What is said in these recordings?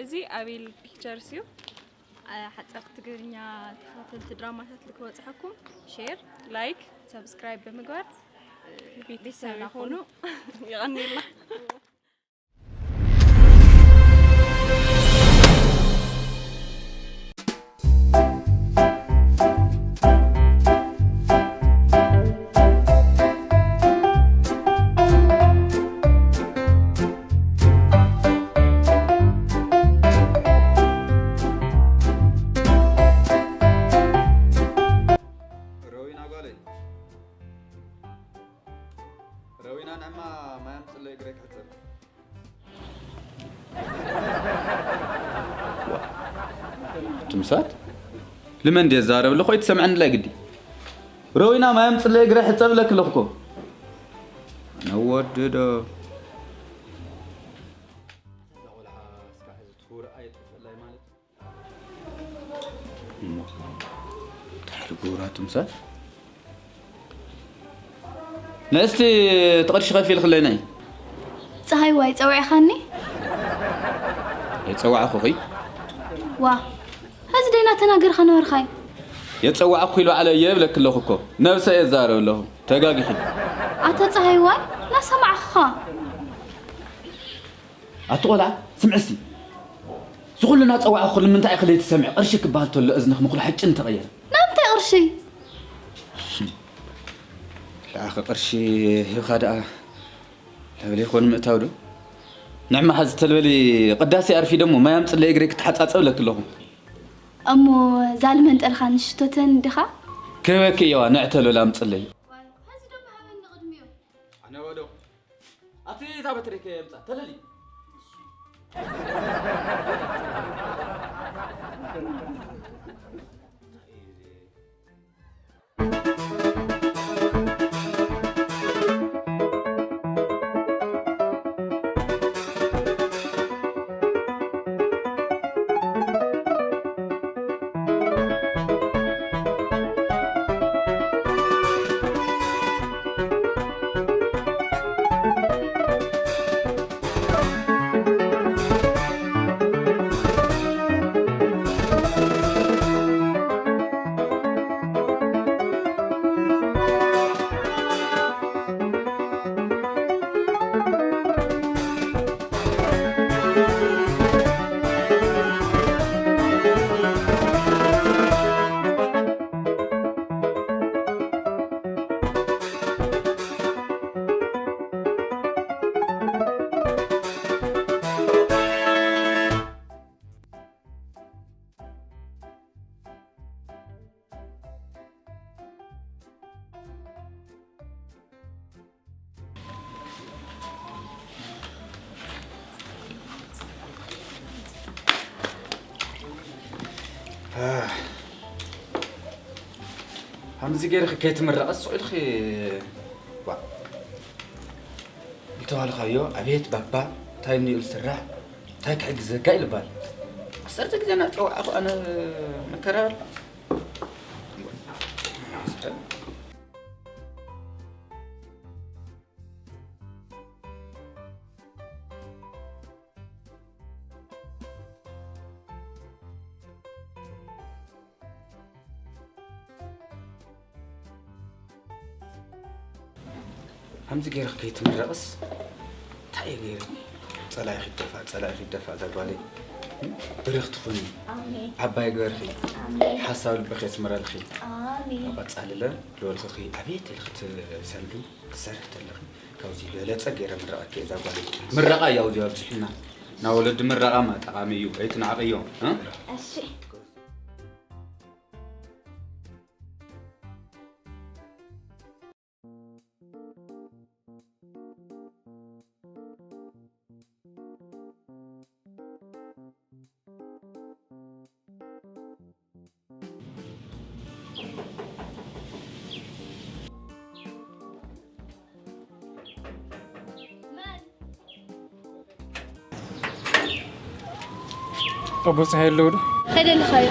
እዚ ኣቤል ፒክቸርስ እዩ። ሓፀርቲ ትግርኛ ተኸታተልቲ ድራማታት ልክበፅሐኩም ሼር፣ ላይክ፣ ሰብስክራይብ ብምግባር ቤተሰብ ቤተሰብና ይኹኑ። ይቐንየልና። ረዊና ጓለይ፣ ረዊና ንዕማ ማይ ኣምፅለይ እግረይ ክሕፀብ። ትምሳት ልመን ድየ ዛረብ ኣለኹ ኣይትሰምዐን ድላይ ግዲ። ረዊና ማይ ኣምፅለይ እግረይ ሕፀብ ለክለኹኮ። ነወድዶ። እንታይ ልገብራ ትምሳል? ንእስቲ ትቕርሺ ከፊልክለይ ናይ። ፀሃይ ዋይ፣ ፀውዕኻኒ? የፀዋዕኹኺ? ዋ፣ ሕዚ ደይና ተናገርካ ነበርካይ። የፀዋዕኹ ኢሉ ባዕለ እየ እብለኪ ኣለኹ እኮ። ነብሰ እየ ዝዛረብ ኣለኹ። ተጋጊኺ። ኣታ ፀሃይ ዋይ፣ ናሰማዕኹኻ። ኣቲ ቆልዓ፣ ስምዒ እስቲ። እዚ ኩሉ እናጸዋዕኹ ንምንታይ ኢኺ ለይትሰምዒ? ቅርሺ ክበሃል ተሎ እዝንኺ ምኹሉ ሓጭን ተቐየረ። ናምንታይ ቅርሺ? ለኣኸ ቅርሺ ሂብኻ ደኣ ለበለ ይኾን ምእታው ዶ? ንዕማ ሓዚ ተልበሊ ቅዳሴ ኣርፊደ እሞ ማይ ኣምጽለይ እግረይ ክተሓጻጸብ ለኪ ኣለኹ። እሞ ዛልመን ጠልኻ ንሽቶተን ዲኻ? ክህበኪ እየዋ ንዕ ተልበሊ ኣምጽለይ። ዋይ፣ ሕዚ ደሞ ሃበኒ ቅድሚኡ። ኣነ ወዶ ኣቲ እታ በትሪ ከየምጻ ተለሊ። ከምዚ ገይርኺ ከይትምረቐስ ስቕ ኢልኺ ዋ። እንተባልኻዮ፣ "ኣቤት ባባ፣ እንታይ እኒኡ ዝስራሕ? እንታይ ክሕግዘካ?" ኢሉ ይባል። ዓሰርተ ግዜ እናጸዋዕኹ ኣነ መከራ። ከምዚ ገይርኺ ከይትምረቕስ እንታይ እየ ገይረ? ጸላኢኺ ይደፋእ፣ ጸላኢኺ ይደፋእ እዛ ጓለይ። ብርኽቲ ኩኒ። ኣሜን። ዓባይ ግበርኺ። ኣሜን። ሓሳብ ልብኺ የስምረልኺ። ኣሜን። ኣብ ቀጻሊ ለ ልበልኽኺ ኣቤት ኢልኺ ትሰንዱ ክትሰርሒ ተለኺ ካብዚ ዝበለጸ ገይረ ምረቐኪ እየ እዛ ጓለይ። ምረቓ እዩ ኣብዚ ኣብጽሑና። እና ወለዲ ምረቓማ ጠቓሚ እዩ። ኣይትንዓቕዮ፣ እ? እሺ። ኣቦ ፀሃይ ኣለዉ ዶ? እንታይ ደለኻዮ?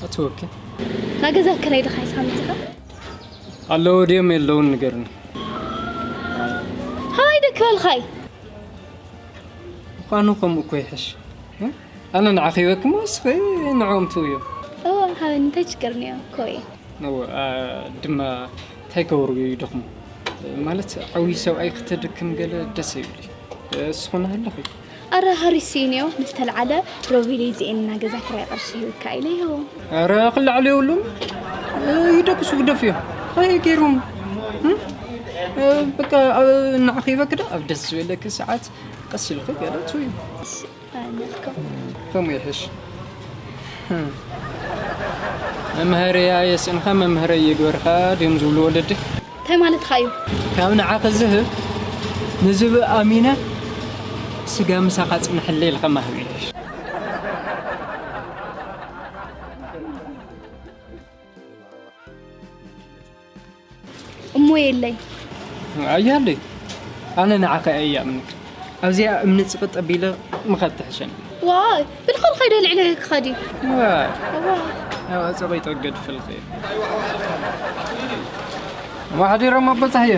ኣትወኪ። ናይ ገዛ ክራይ ድኻ ይሳምፅኻ? ኣለዎ ድዮም የለውን ንገርኒ። ሃይ ደክበልኻይ። ምዃኑ ከምኡ እኮ ይሕሽ። ኣነ ንዓኺ ይበክሞ እስኺ ንዕኦም ትውዮ። እዎ ሓበን እንታይ ችግር እኒኦ ኮይ እዎ፣ ኣ፣ ድማ እንታይ ከወርዩ ይደኽሙ ማለት ዓብዪ ሰብኣይ ክተድክም ገለ ደስ ይብል። እስኹ ናሃለኹ ኣረ ሃሪስ እኒኦ ምስ ተልዓለ ሮቤል እዚኤን እና ገዛ ክራይ ቅርሺ ሂብካ ኢለ ይህቦ ኣረ ክላዕሉ የብሉም። ይደቅሱ ግደፍ እዮም። ኸይ ገይሮም በቃ ንዓኺ ይበክዳ ኣብ ደስ ዝበለኪ ሰዓት ቀስ ኢልኺ ገለ ትውዩ። ነልኩም ከምኡ ይሕሽ። መምህረያ የስእንካ መምህረይ ይግበርካ ድዮም ዝብሉ ወለዲ። እንታይ ማለትካ እዩ? ካብ ንዓኺ ዝህብ ንዝብእ ኣሚነ ስጋ ምሳኻ ጽንሕለይ ኢልካ ማህብ ይሕሽ። እሞ የለይ ኣያለይ ኣነ ንዓኸ እያምንክ ኣብዚኣ እምኒ ጽቕጥ ኣቢለ ምኸድ ትሕሸኒ። ዋይ ብልኸል ኸይደ ልዕለ ክኸዲ ዋይ ዋይ ኣብ ኣጸቒጦ ገድፍልኺ። ማሕዲሮም ኣቦ ጻህየ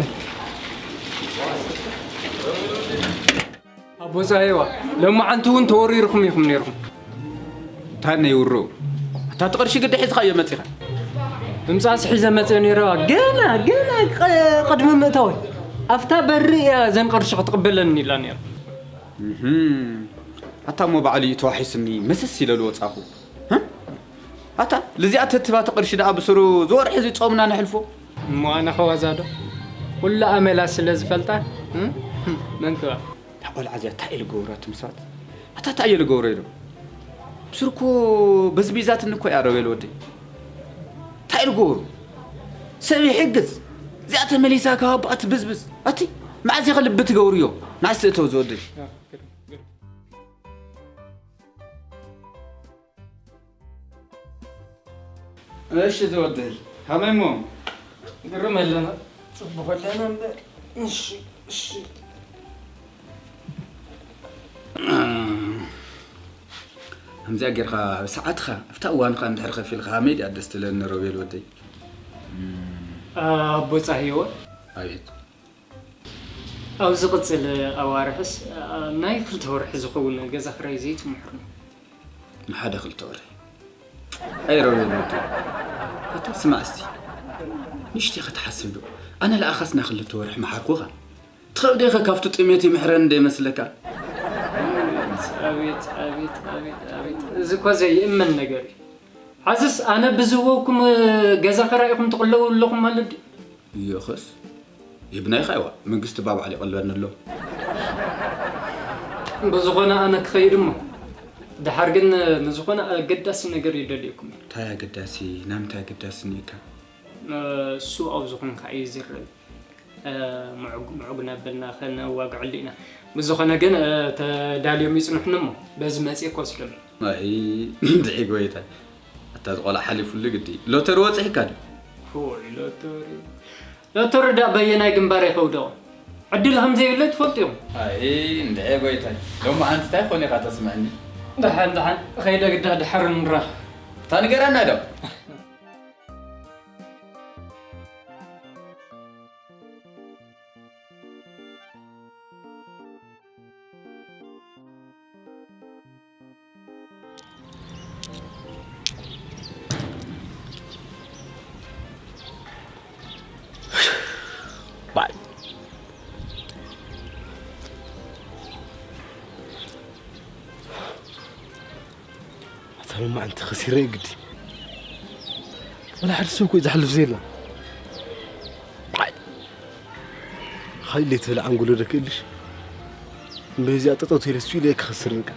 ኣቦ ጻህየዋ ሎማዓንቲ እውን ተወሪርኩም ኢኹም ነይርኩም። እንታይ ነይውሩ? ኣታ እቲ ቅርሺ ግዲ ሒዝኻዮ መጺኻ። ምምጻእስ ሒዘ መጽእ ነይረዋ ገና ገና ቐ- ቅድሚ ምእታወይ ኣብታ በሪ እያ ዘን ቅርሺ ክትቕበለኒ ኢላ ነይራ። እህም። ኣታ እሞ ባዕሉ እዩ ተዋሒስኒ መሰስ ኢለ ልወጻኹ። ህም? ኣታ ልዚኣ ተትህባ እቲ ቅርሺ ደኣ ብስሩ ዝወርሒ እዚ ጾምና ነሕልፎ። እሞ ኣነ ኸዋዛ ዶ? ኩሉ ኣመላ ስለ ዝፈልጣ እም? መን ክባ? እታ ቆልዓ እዚኣ እንታይ ኢሉ ገብራ ትምሳት? ኣታ እንታይ ኢሉ ገብሮ ኢሉ? ብስርኮ በዝቢዛትኒ እኮ እያ ረቤል ወደይ። እንታይ ኢሉ ገብሩ? ሰብ ይሕግዝ። እዚኣ ተመሊሳ ካብ ኣቦኣ ትብዝብዝ። ኣቲ መዓዝ ኢኸ ልቢ ትገብርዮ? ንዓስ እተው ዝወደይ። እሺ ዝወደይ ከመይ እሞ ግርም ኣለና ጽቡቕ ኣለና እምበር እሺ እሺ ከምዚኣ ጌርካ ብሰዓትኻ ኣብታ እዋንካ እንድሕር ከፊልካ ከመይ ድያ ደስ ትለኒ ሮቤል ወደይ ኣቦ ጻህይወ ኣቤት ኣብ ዝቕጽል ኣዋርሕስ ናይ ክልተ ወርሒ ዝኸውን ገዛ ክራይ ዘይትምሕርኑ። ንሓደ ክልተ ወርሒ ኣይረውየን ወዲ ኣታ ስማዕ እስቲ ንሽቲ ክትሓስብ ዶ ኣነ ለኣኻስ ናይ ክልተ ወርሒ መሓርኩኻ ትኸብደኸ ካብቱ ጥሜት ይምሕረን እንደ ይመስለካ ኣቤት ኣቤት ኣቤት ኣቤት እዚ እኮ ዘይእመን ነገር እዩ ሓዝስ ኣነ ብዝወኩም ገዛ ኸራኢኹም ትቕለቡ ኣለኹም ማለት ድዩ እዮኸስ ይብናይኻ ይዋ መንግስቲ ባባዕል ይቐልበኒ ኣሎ ብዝኾነ ኣነ ክኸይድ እሞ ድሓር ግን ንዝኾነ ኣገዳሲ ነገር ይደልየኩም እዩ እንታይ ኣገዳሲ ናምንታይ ኣገዳሲ እኒካ እሱ ኣብ ዝኾንካ እዩ ዝረብ ምዑግ ምዑግ ናበልና ከነዋግዐሉ ኢና ብዝኾነ ግን ተዳልዮም ይፅንሑን እሞ በዚ መፅእ ክወስደሉ ኣይ እንድዒ ጎይታይ ኣታ ዝቆልዓ ሓሊፉሉ ግዲ ሎተሪ ወፂሕካ ድዩ? ሆይ ሎተሪ ሎተሪ ዳ በየናይ ግንባር የኸውደቑ ዕድል ከም ዘይብለ ትፈልጡ እዮም። ኣይ እንድዒ ጎይታይ ሎሚ ሓንቲ እንታይ ኮን ኢኻ ተስምዐኒ? ደሓን ደሓን ኸይደ ግዳ ድሓር ንራኸብ። እታ ንገረና ዶ? ኣታ ሎማዓንቲ ከሲረ ግዲ ወላ ሓደ ሰብ ኮይ ዝሓልፍ ዘየላ ሓይለ ትብል ዓንጉሎ ዶ ክእልሽ እምበይ እዚኣ ጠጠው ተይለ ስኢለ ክኸስር በቃ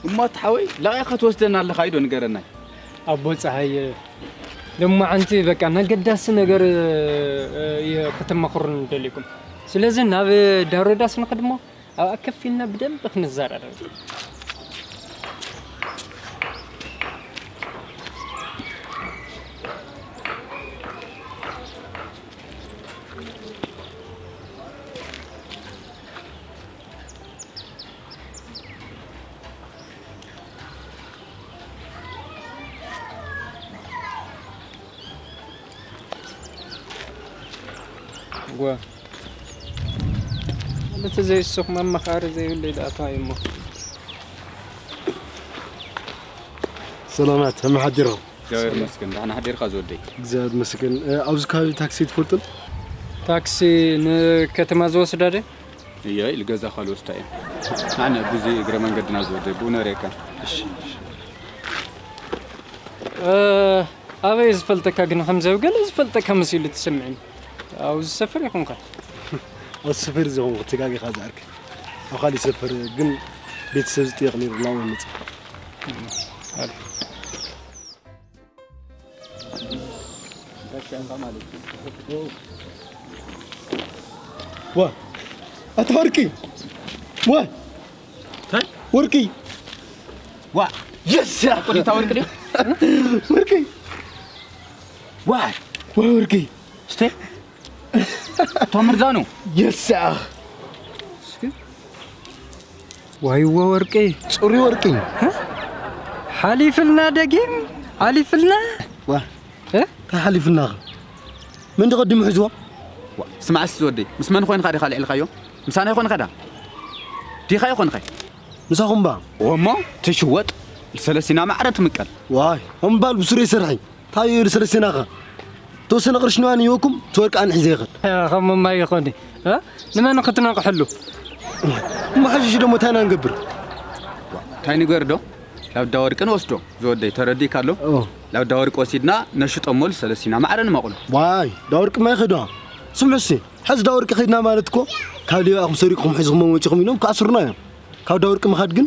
እሞ ኣታ ሓወይ ላቒኻ ትወስደና ኣለኻ እዩ ዶ ንገረናይ ኣቦ ፀሃየ ሎማዓንቲ በቃ ነገዳሲ ነገር ከተማኽሩን ደሊኩም ስለዚ ናብ ዳሮዳስ ንኽድሞ ኣብኣ ከፍ ኢልና ብደንብ ክንዘራረብ ጓ። ማለት ዘይስኹም ኣማኻሪ ዘይብለይ ደኣ እንታይ እሞ። ሰላማት፣ ከመይ ሓዲርኩም? እግዚኣብሔር ይመስገን። ደህና ሓዲርካ ዝወደይ? እግዚኣብሔር ይመስገን። እ፣ ኣብዚ ከባቢ ታክሲ ትፈልጡ? ታክሲ ንከተማ ዝወስዳ ደ? እየ፣ ኢሉ ገዛ ካልወስዳ እየ። ኣነ ብዙ እግረ መንገድና ዝወደይ፣ ብኡ ነሬካ። እሺ፣ እሺ። እ፣ ኣበይ ዝፈልጠካ ግን ከም ዘብ ገለ ዝፈልጠካ መሲሉ ትስምዕኒ። ኣብዚ ሰፈር ይኹንካ። ኣብዚ ሰፈር እዚ ኹንኩ፣ ተጋጊኻ ዝኣርክ። ኣብ ካሊእ ሰፈር ግን ቤተሰብ ዝጥየቕ ነይሩ፣ ናብኡ መጽእ። ኣለ። ዋ፣ ኣታ ወርቂ! ዋ! እንታይ? ወርቂ! ዋ! የስ! ኣቆዲታ ወርቂ ድዩ? ወርቂ! ዋ! ዋ ወርቂ! እስቲ! ቶም ርዛኑ! የስ! እስኪ! ዋይዎ ወርቂ! ጽሩይ ወርቂ! ሓሊፍልና ደጊም! ሓሊፍልና! ዋ! እ? እንታይ ሓሊፍናኸ? መን ዶ ቀዲሙ ሒዝዎ? ዋ፣ ስማዕ እስቲ ዝወደይ፣ ምስ መን ኮይንካ ዲኻ ልዕልካዮ? ምሳና ይኾንካ ዳ? ዲኻ ይኾንካ? ምሳኹም ባ? ወሞ፣ ትሽወጥ፣ ሰለስቲና ማዕረ ትምቀል። ዋይ፣ እምባል ብሱር ይሰርሐኝ። እንታይ እዩ ሰለስቲናኸ? ተወሰነ ቅርሺ ንዋን ይወኩም፣ ትወርቂ ኣንሒ ዘይኸድ። ከምማ ይኾኒ። እ? ንመን ክትነቕሕሉ? እሞ ሓሽሽ ደሞ እንታይ ኢና ንገብር? እንታይ ንገር ዶ? ላብዳ ወርቂ ንወስዶ፣ ዝወደይ ተረዲእካ ኣሎ? ኦ። ላብዳ ወርቂ ወሲድና ነሽጦ እሞ ሰለስቲና ማዕረ ንመቕሎ። ዋይ፣ ዳ ወርቂ ማይ ኸዳ። ስምዑ እስቲ፣ ሕዚ ዳ ወርቂ ኸድና ማለት እኮ፣ ካብ ሌባ ኢኹም ሰሪቕኹም ሒዝኹሞ መጺኹም ኢሎም ክኣስሩና እዮም። ካብ ዳ ወርቂ ምኻድ ግን፣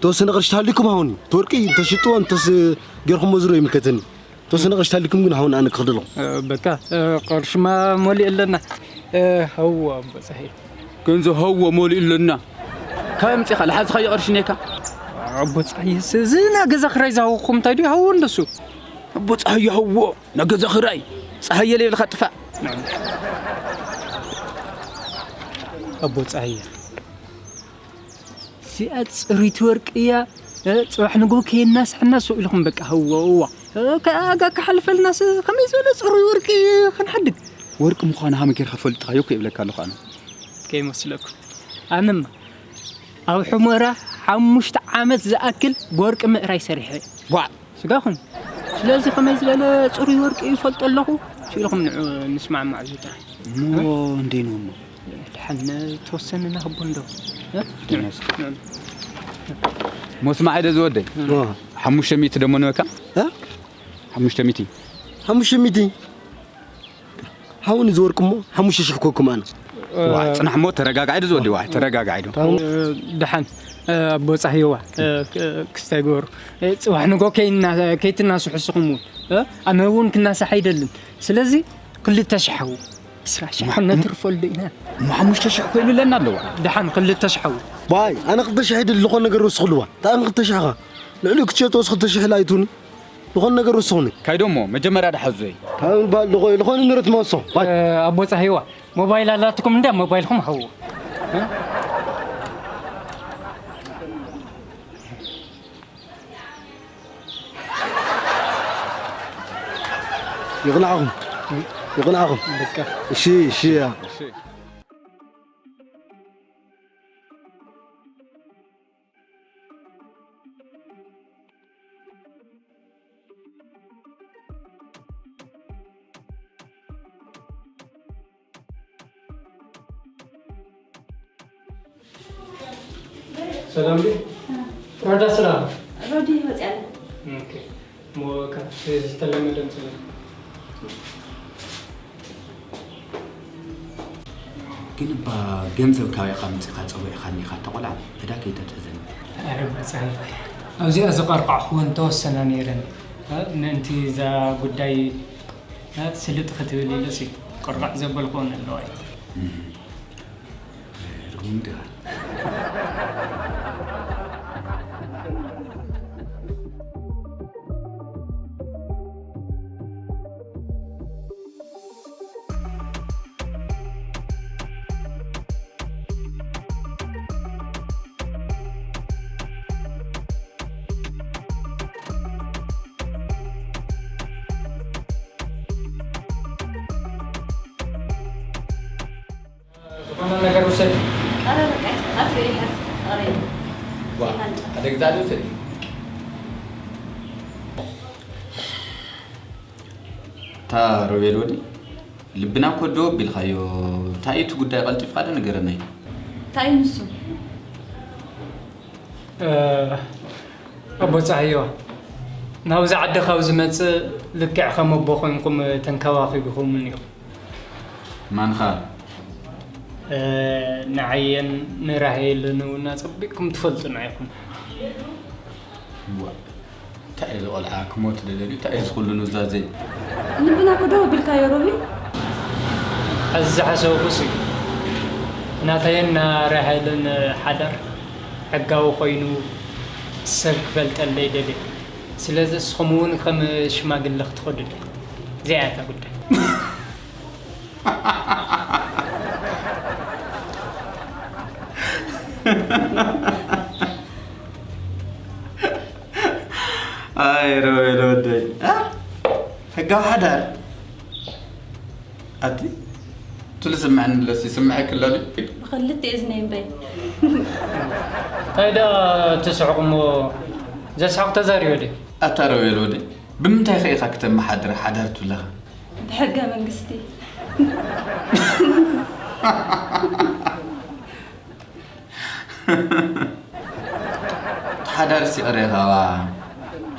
ተወሰነ ቅርሺ ተሃሊኩም ሃውኒ። እቲ ወርቂ እንተሽጥዎ፣ እንተስ ጌርኩሞ ዝሮ ይምልከተኒ። ተወሰነ ቅርሺ ተሃሊኩም ግን ሃውን ኣነ ክኸደልኹም። እ፣ በቃ፣ እ፣ ቅርሽማ ሞሊእ ኣለና። እ፣ ሃዋ ኣቦ ጸሃየ። ገንዘብ ሃዋ ሞሊእ ኣለና። ካብ ኣምጺኻ፣ ለሓዝኻዮ ቅርሺ ኔካ? ኣቦ ጸሃየ፣ እዚ ናይ ገዛ ክራይ ዝሃውኹም እንታይ ድዩ? ሃዎ እንደሱ። ኣቦ ጸሃየ ሃዎ፣ ናይ ገዛ ክራይ። ጸሃየ ለይብልካ ጥፋእ። ኣቦ ጸሃየ። እዚኣ ጽሩይቲ ወርቂ እያ። እ፣ ጽባሕ ንግሆ ከየናስሐና ስቕ ኢልኩም በቃ ህዎ፣ እዋ። እ፣ ከ-፣ ኣጋ ክሓልፈልናስ ከመይ ዝበለ ጽሩይ ወርቂ ክንሓድግ? ወርቂ ምዃኑ ሃመ ጌርካ ፈልጥካዮ እኮ ይብለካ ኣለኹ ኣነ። ከይመስለኩም። ኣነማ ኣብ ሑመራ ሓሙሽተ ዓመት ዝኣክል ብወርቂ ምእራይ ሰሪሐ። ዋእ! ስጋኹም። ስለዚ ከመይ ዝበለ ጽሩይ ወርቂ ይፈልጦ ኣለኹ፣ ስኢልኩም ንዑ ንስማዕማዕ እዚ ጥራይ። እሞ እንዴ ነው እሞ? ድሓን ተወሰነ ናኽቦ እንዶ። እ? ተወሰነ። ንዑ። ሞስማዕ ዶ ዝወደይ? እ። ሓሙሽተ ሚእቲ ደሞ ንበካ? እ? ሓሙሽተ ሚእቲ። ሓሙሽተ ሚእቲ? ሃውኒ ዝወርቂ እሞ ሓሙሽተ ሽሕ ኮኩም ኣነ። ዋ፣ ጽናሕ እሞ ተረጋጋዒ ዶ ዝወዲ፣ ዋ፣ ተረጋጋዒ ዶ። እ፣ ደሓን፣ እ፣ ኣቦ ጻህይዋ፣ እ፣ ክ-፣ ክስታይ ግበሩ። እ፣ ጽባሕ ንጎ ከይና-፣ ከይትናስሑ እስኹም እውን፣ እ፣ ኣነ እውን ክናሳሕ ኣይደልን። ስለዚ ክልተ ሽሕ ሃው፣ ዕስራ ሽሕ ማ-፣ ነትርፈሉ ኢና። እሞ ሓሙሽተ ሽሕ ኮይሉ ኣለና ኣለዋ። ደሓን ክልተ ሽሕ ሃው። ባይ፣ ኣነ ክልተ ሽሕ ኣይደልን፣ ዝኾነ ነገር ወስኽልዋ። እንታይ ክልተ ሽሕ ኻ? ልዕሊ ክትሸጦስ ክልተ ሽሕ ኢላ ኣይትሁን። ዝኾነ ነገር ወስኹኒ። ካይዶ እሞ መጀመርያ ደሓዙ እየ። ካብ ምባል ዝኾ-፣ ዝኾነ ንረት መወሶ። ባይ። እ፣ ኣቦ ጻህይዋ፣ ሞባይል ኣላትኩም እንዳ ሞባይልኩም ሃው። እ? ይቕናዕኹም። ይቕናዕኹም። በቃ። እሺ፣ እሺ፣ ያ። እሺ። ሰላም ዲ? ረዳ ስራ? ሮዲ ወጽያ ኣለ። ኦኬ። ሞ ካብቲ ዝተለመደ ምጽእ። ግን እባ ገንዘብ ካበይ ኢኻ ኣምጺእካ ጸዊዕካኒ ኢኻ፣ እታ ቆልዓ ተዳከይታ ትሕዘኒ። ኣረ ብጻይ፣ ኣብዚኣ ዝቐርቃዕኩዎ እንተወሰና ነይረን። እ፣ ምእንቲ እዛ ጉዳይ፣ እ፣ ስልጥ ክትብል ኢለሲ ቅርቃዕ ዘበልኩወን ኣለዋ እዩ። እም። ርጉም ድኻ። ነገር ውሰድ። ኧረ በቃ ኣትበይ ይሓዝ። ኧረ ዋ ሓደ ግዛሉ ውሰድ። እታ ሮቤል ወዲ ልብና እኮ ደው ኣቢልካዮ። እንታይ እዩ እቲ ጉዳይ? ቀልጢፍካ ዶ ንገረናይ። እንታይ እዩ ንሱ? ኣቦ ጻህዮ ናብዚ ዓዲ ካብ ዝመጽእ ልክዕ ከም ኣቦ ኮንኩም ተንከባኺብኹምኒ ኢኹም። ማንኻ? ንዓየን ንራሄልን እውን ኣጸቢቕኩም ትፈልጡና ኢኹም። ዋ እንታይ እዩ ዝቆልዓ ክሞት ደደልዩ እንታይ እዩ ዝኹሉ ኑዛዜ? ልብና ክዶ ቢልካዮ ሮቢ? እዚ ዝሓሰብኩስ እዩ። ናተይን ራሄልን ሓዳር ሕጋዊ ኮይኑ ሰብ ክፈልጠለይ ደልየ። ስለዚ እስኹም እውን ከም ሽማግለ ክትኸዱለይ። እዚኣ እያ እታ ጉዳይ። ኣይ ሮቤል ወደይ ሕጋዊ ሓዳር ኣቲ ትሉ ስምዐኒ ኣለሲ ስምዐ ክለሉ ብክልተ እዝነይ እምበይ እንታይ ዳ ትስሕቁ እሞ ዘስሕቕ ተዛሪበ ደ ኣታ ሮቤል ወደይ ብምንታይ ከ ኢኻ ክተመሓድር ሓዳር ትብለኻ ብሕገ መንግስቲ ተሓዳርሲ ይቕሬኻ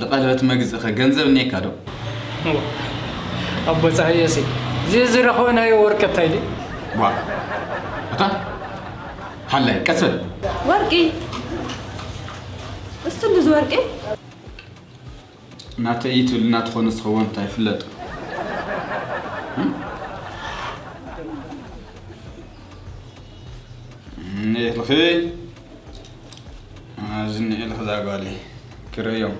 ዝቐለበት መግዝእኸ ገንዘብ እኒካ ዶ? ኣቦ ፀሃየሲ እዚ ዝረኸብናዮ ወርቂ እንታይ ድዩ? ዋ እታ ሃላይ ቀስ በል ወርቂ እሱ እንደዚ ወርቂ ናተይ እዩ ትብል እናትኾነ ዝኸውን እንታይ ይፍለጥ እኒኤልኺ እዚ እኒኤልኺ እዛ ጓለይ ክርእዮም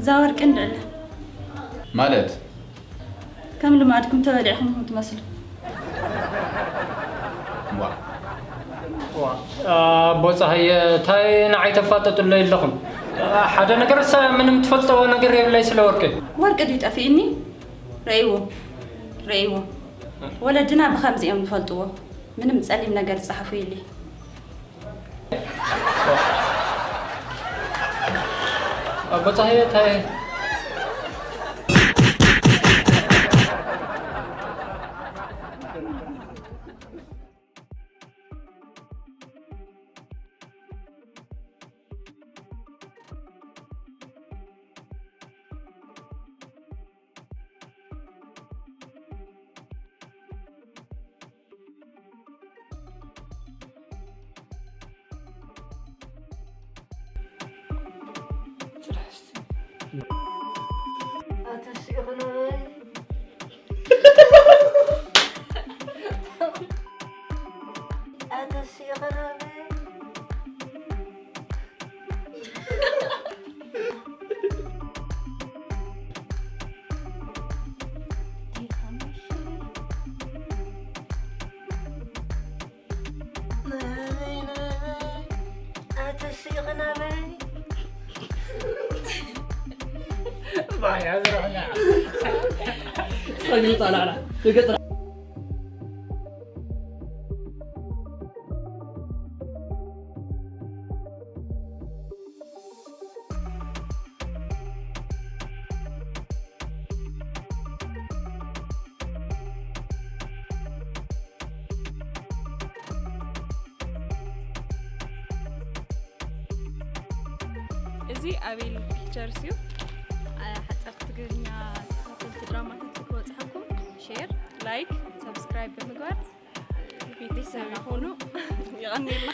እዛ ወርቂ እንድዕላ ማለት ከም ልማድኩም ተበሊዕኹም ኢኹም ትመስሉ። ዋ ኣቦ ፀሃየ ታይ ንዓይ ተፋጠጡለይ ኣለኹም? ሓደ ነገር ሳ ምንም ትፈልጠዎ ነገር የብለይ ስለ ወርቂ። ወርቂ ድዩ ጠፊእኒ? ረእይዎ ረእይዎ። ወለድና ብኸምዚ እዮም ዝፈልጥዎ። ምንም ፀሊም ነገር ዝፀሓፉ የለይ። ኣቦ ፀሃየ ታይ እዚ ኣቤል ፒክቸርስ እዩ። ሓፀርቲ ትግርኛ ተኸታተልቲ ድራማታት ክበፅሐኩም ሼር፣ ላይክ፣ ሰብስክራይብ ብምግባር ቤተሰብ ይኹኑ። የቐንየልና።